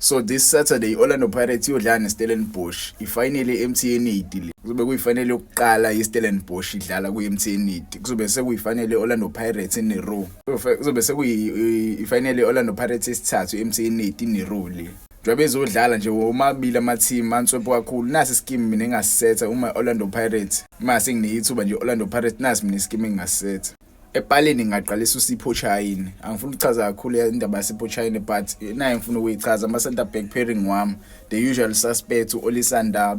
So this Saturday Orlando Pirates iyodlala neStellenbosch, ifinal ye-MTN 8 le. Kuzobe kuyifinal yokuqala yeStellenbosch idlala kwi-MTN 8. Kuzobe sekuyifinal ye-Orlando Pirates in a row. Kuzobe sekuyifinal ye-Orlando Pirates yesithathu i-MTN 8 in a row le. Njengoba bezodlala nje omabili ama-team answepho kakhulu, nasi iskimu mina engasisetha uma Orlando Pirates, mase nginethuba nje Orlando Pirates, nasi mina iskimu engasisetha. Epalini ngingaqalisa uSipho Chaine. Angifuni ukuchaza kakhulu indaba yaSipho Chaine, but naye ngifuna ukuyichaza ama center back pairing wami, the usual suspect, uOlisa Ndah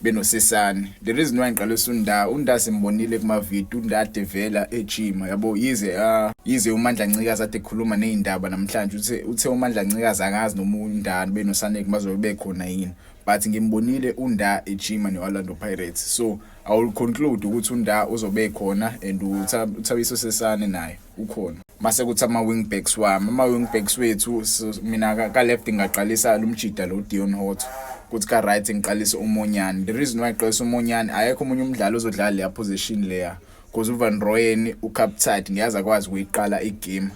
benoSesane. The reason why ngiqalisa uNdah, uNdah simbonile kuma video, uNdah devela ejima, yabo. Yize uMandla Ncikazi ade ekhuluma nezindaba namhlanje, uthe uMandla Ncikazi angazi noma uNdah benoSanek bazobe bekhona yini, but ngimbonile uNdah ejima neOrlando Pirates, so I will conclude ukuthi uNdah uzobe khona and uThabiso Sesane naye ukhona. Mase kuthi ama wing backs wami, ama wing backs wethu, mina ka left ngingaqalisa lumjida lo Deon Hotto, kuthi ka right ngiqalisa uMonyane. The reason why ngiqalisa uMonyane, ayekho omunye umdlali ozodlala leya position leya, because uVan Rooyen ucaptured, ngiyazi akwazi ukuyiqala igame,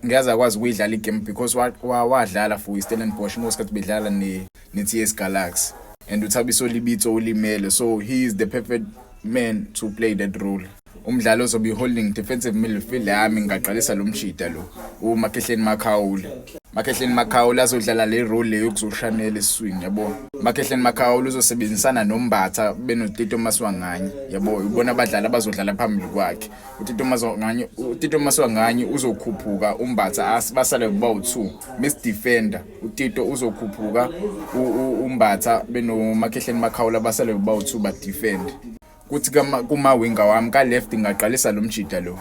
ngiyazi akwazi ukuyidlala igame because wadlala for iStellenbosch ngosikhathi bedlala ne-TS Galaxy, and uThabiso Lebitso ulimele, so he is the perfect man to play that role. Umdlalo ozobe holding defensive midfield yami, ngingaqalisa lo mshida lo uMakhehleni Makhaula. Makhehleni Makhaula azodlala le role leyo kuzoshanela esiswini, yabo. Makhehleni Makhaula uzosebenzisana noMbatha benoTito Maswanganyi, yabo. Ubona abadlali abazodlala phambili kwakhe uTito Maswanganyi. UTito Maswanganyi uzokhuphuka, uMbatha basale kuba u2 miss defender. UTito uzokhuphuka, uMbatha benoMakhehleni Makhaula basale kuba u2 ba defend. Kuthi kuma winger wami, ka left ngingaqalisa lo mjida lo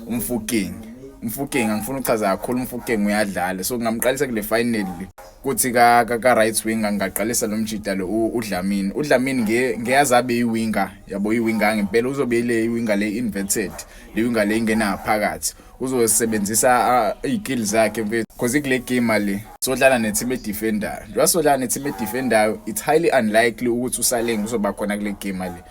uMofokeng. UMofokeng, angifuni ukuchaza kakhulu, uMofokeng uyadlala, so ngingamqalisa kule final le. Kuthi ka right winger ngingaqalisa lo mjida lo uDlamini. UDlamini ngiyazi abe iwinger, yabo, iwinger ngempela, uzobe le iwinger le inverted, le winger le ingena phakathi, uzosebenzisa iy'skill zakhe, mfethu, because kule game le sodlala ne-team edefendayo. Njengoba sodlala ne-team edefendayo, it's highly unlikely ukuthi uSaleng uzoba khona kule game le,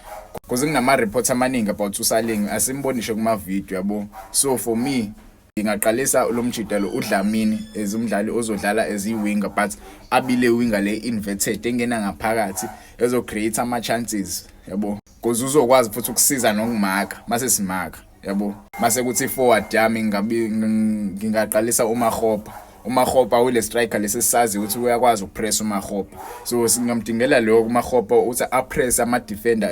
because kunama-reports amaningi about uSaleng, asimbonishe kuma-video, yabo. So for me ngingaqalisa lo mjida lo uDlamini as umdlali ozodlala as i-winger, but abile winger le inverted engena ngaphakathi, ezo-create ama-chances, yabo, because uzokwazi futhi ukusiza nokumaka mase simaka, yabo. Mase kuthi forward yami ngingabi ngingaqalisa uMakgopa. UMakgopa ule striker lesisazi ukuthi uyakwazi ukupress uMakgopa, so singamdingela lokho uMakgopa ukuthi apress ama defender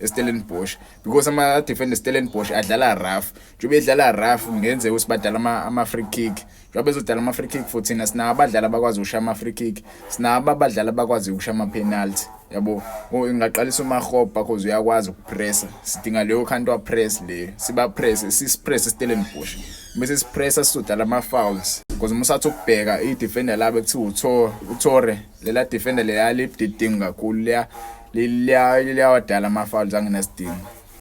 eStellenbosch, because ama defender eStellenbosch adlala rough. Njengoba edlala rough, kungenzeka ukuthi badala ama free kick. Njengoba bezodala ama free kick, futhi thina sinabo abadlali abakwazi ukushaya ama free kick, sinabo abadlali abakwazi ukushaya ama penalty, yabo. Ingaqalisa uMakgopa because uyakwazi ukupressa. Sidinga leyo counter press le, siba press, sisipress Stellenbosch, bese sipressa sizodala ama fouls, because uma usathi ukubheka i-defender labo ekuthiwa uThore, lela defender leya libudidingi kakhulu, leya liyawadala ama fouls angenasidingo.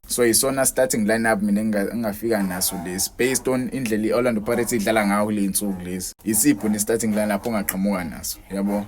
So isona starting lineup mina engingafika naso lesi, based on indlela i-Orlando Pirates idlala ngayo kule insuku lezi. Isipho ne starting lineup ongaqhamuka naso, yabo.